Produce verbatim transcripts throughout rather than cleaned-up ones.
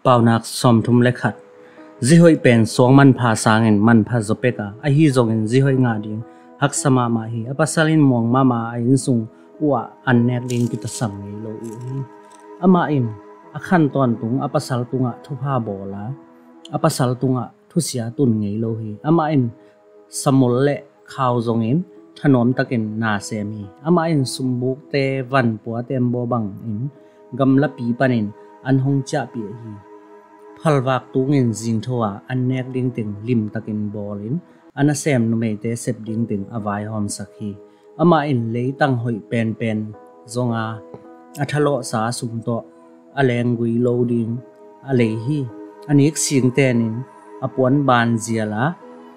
Paunak sawmthum le khat. Zihoih pen suang manpha sangin manpha zaw pek a, ahi zongin zihoih ngah ding haksa mahmah hi. A pasal in muang mahmah a, a innsung uhah an nek ding kitasam ngei lo uh hi. Amah in a khan tawntung a pasal tungah thupha bawl a, a pasal tungah thusia tun ngei lo hi. Amah in samul le khau zongin thanuam takin na sem hi. Amah in sumbukte vanpua tembaw bangin gamlapi panin an hong ciahpiak hi. Phalvak tungin zingtho a an nek ding teng limtakin bawlin a nasem numeite sep ding teng a vaihawmsak hi. Amah in leitang hoih penpen zong a, a thalawhsa sum tawh a lenggui lo ding a lei hi. A nik singtenin a puan ban zial a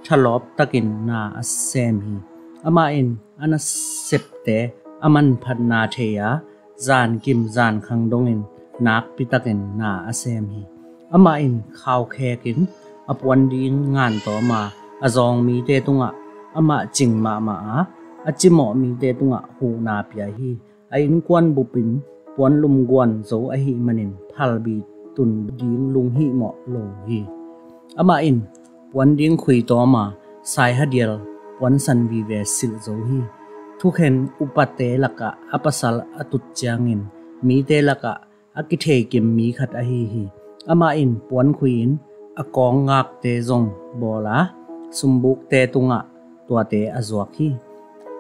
thalawp takin na a sem hi. Amah in a nasepte a manphatna thei a, zankim zankhang dongin nakpi takin na a sem hi. Amah in khaukhekin a puan ding ngantawm a, a zawng mite tungah amah cing mahmah a, a cimawh mite tungah huhna pia hi. A innkuan bupin puan lumguan zo ahih manin phalbi tun ding lunghihmawh lo hi. Amah in puan ding khuitawm a, saihadial puansan vive silh zo hi. Thukhen upate lakah a pasal a tut ciangin mite lakah a kitheikim mi khat ahi hi. Amah in puan khui-in a kawng ngakte zong bawl a, sumbukte tungah tuate a zuak hi.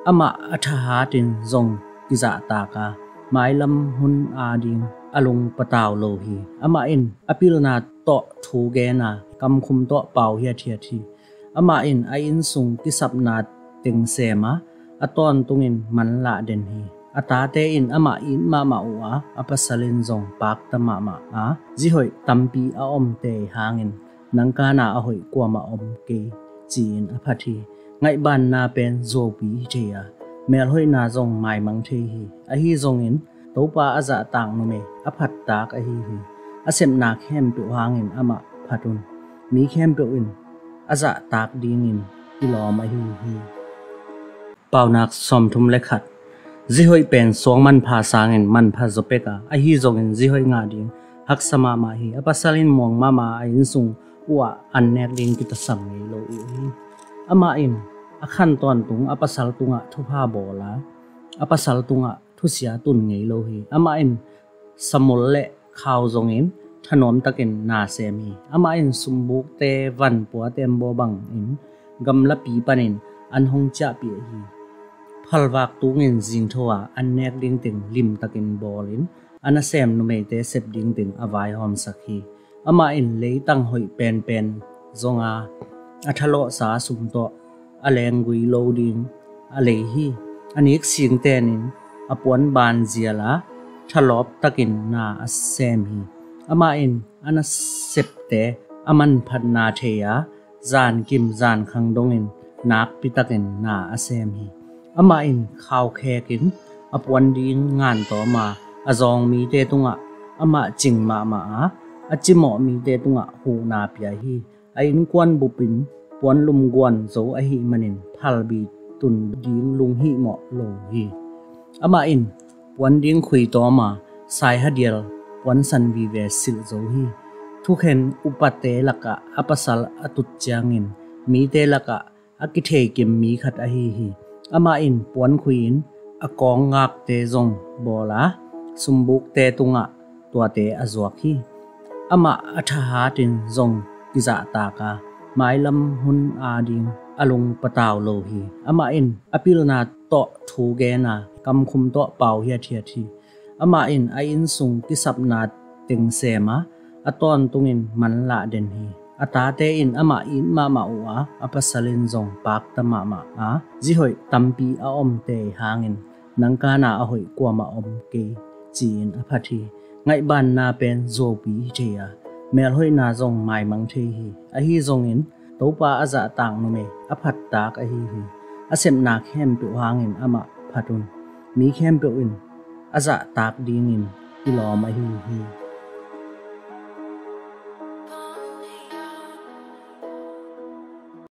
Amah a thahatin zong kizahtak a, mailam hun ading a lung patau lo hi. Amah in a pilna tawh thu gen a, kamkhum tawh pau hiathiat hi. Amah in a innsung kisapna teng sem a, a tawntungin manlah den hi. A tate in amah it mahmah uh a, a pasal in zong pakta mahmah a, zihoih tampi a omte hangin nangkana a hoih kuamah om kei, ci-in a phat hi. Ngaihbanna pen zuaupi hi thei a, melhoihna zong maimang thei hi. Ahi zongin Topa a zahtak numei a phattak ahi hi. A sepna khempeuh hangin amah phat un. Mi khempeuh in a zahtak dingin i lawm ahi hi. Paunak sawmthum le khat. Zihoih pen suang manpha sangin manpha zaw pek a, ahi zongin zihoih ngah ding haksa mahmah hi. A pasal in muang mahmah a, a innsung uhah an nek ding kitasam ngei lo uh hi. Amah in a khan tawntung a pasal tungah thupha bawl a, a pasal tungah thusia tun ngei lo hi. Amah in samul le khau zongin thanuam takin na sem hi. Amah in sumbukte vanpua tembaw bangin gamlapi panin an hong ciahpiak hi. Phalvak tungin zingtho a an nek ding teng limtakin bawlin a nasem numeite sep ding teng a vaihawmsak hi. Amah in leitang hoih penpen zong a, a thalawhsa sum tawh a lenggui lo ding a lei hi. A nik singtenin a puan ban zial a thalawp takin na a sem hi. Amah in a nasepte a manphatna thei a, zankim zankhang dongin nakpi takin na a sem hi. Amah in khaukhekin a puan ding ngantawm a, a zawng mite tungah amah cing mahmah a, a cimawh mite tungah huhna pia hi. A innkuan bupin puan lumguan zo ahih manin phalbi tun ding lunghihmawh lo hi. Amah in puan ding khuitawm a, saihadial puansan vive silh zo hi. Thukhen upate lakah a pasal a tut ciangin mite lakah a kitheikim mi khat ahi hi. Amah in puan khui-in a kawng ngakte zong bawl a, sumbukte tungah tuate a zuak hi. Amah a thahatin zong kizahtak a, mailam hun ading a lung patau lo hi. Amah in a pilna tawh thu gen a, kamkhum tawh pau hiathiat hi. Amah in a innsung kisapna teng sem a, a tawntungin manlah den hi. A tate in amah it mahmah uh a, a pasal in zong pakta mahmah a, zihoih tampi a omte hangin nangkana a hoih kuamah om kei, ci-in a phat hi. Ngaihbanna pen zuaupi hi thei a, melhoihna zong maimang thei hi. Ahi zongin Topa a zahtak numei a phattak ahi hi. A sepna khempeuh hangin amah phat un. Mi khempeuh in a zahtak dingin i lawm ahi hi.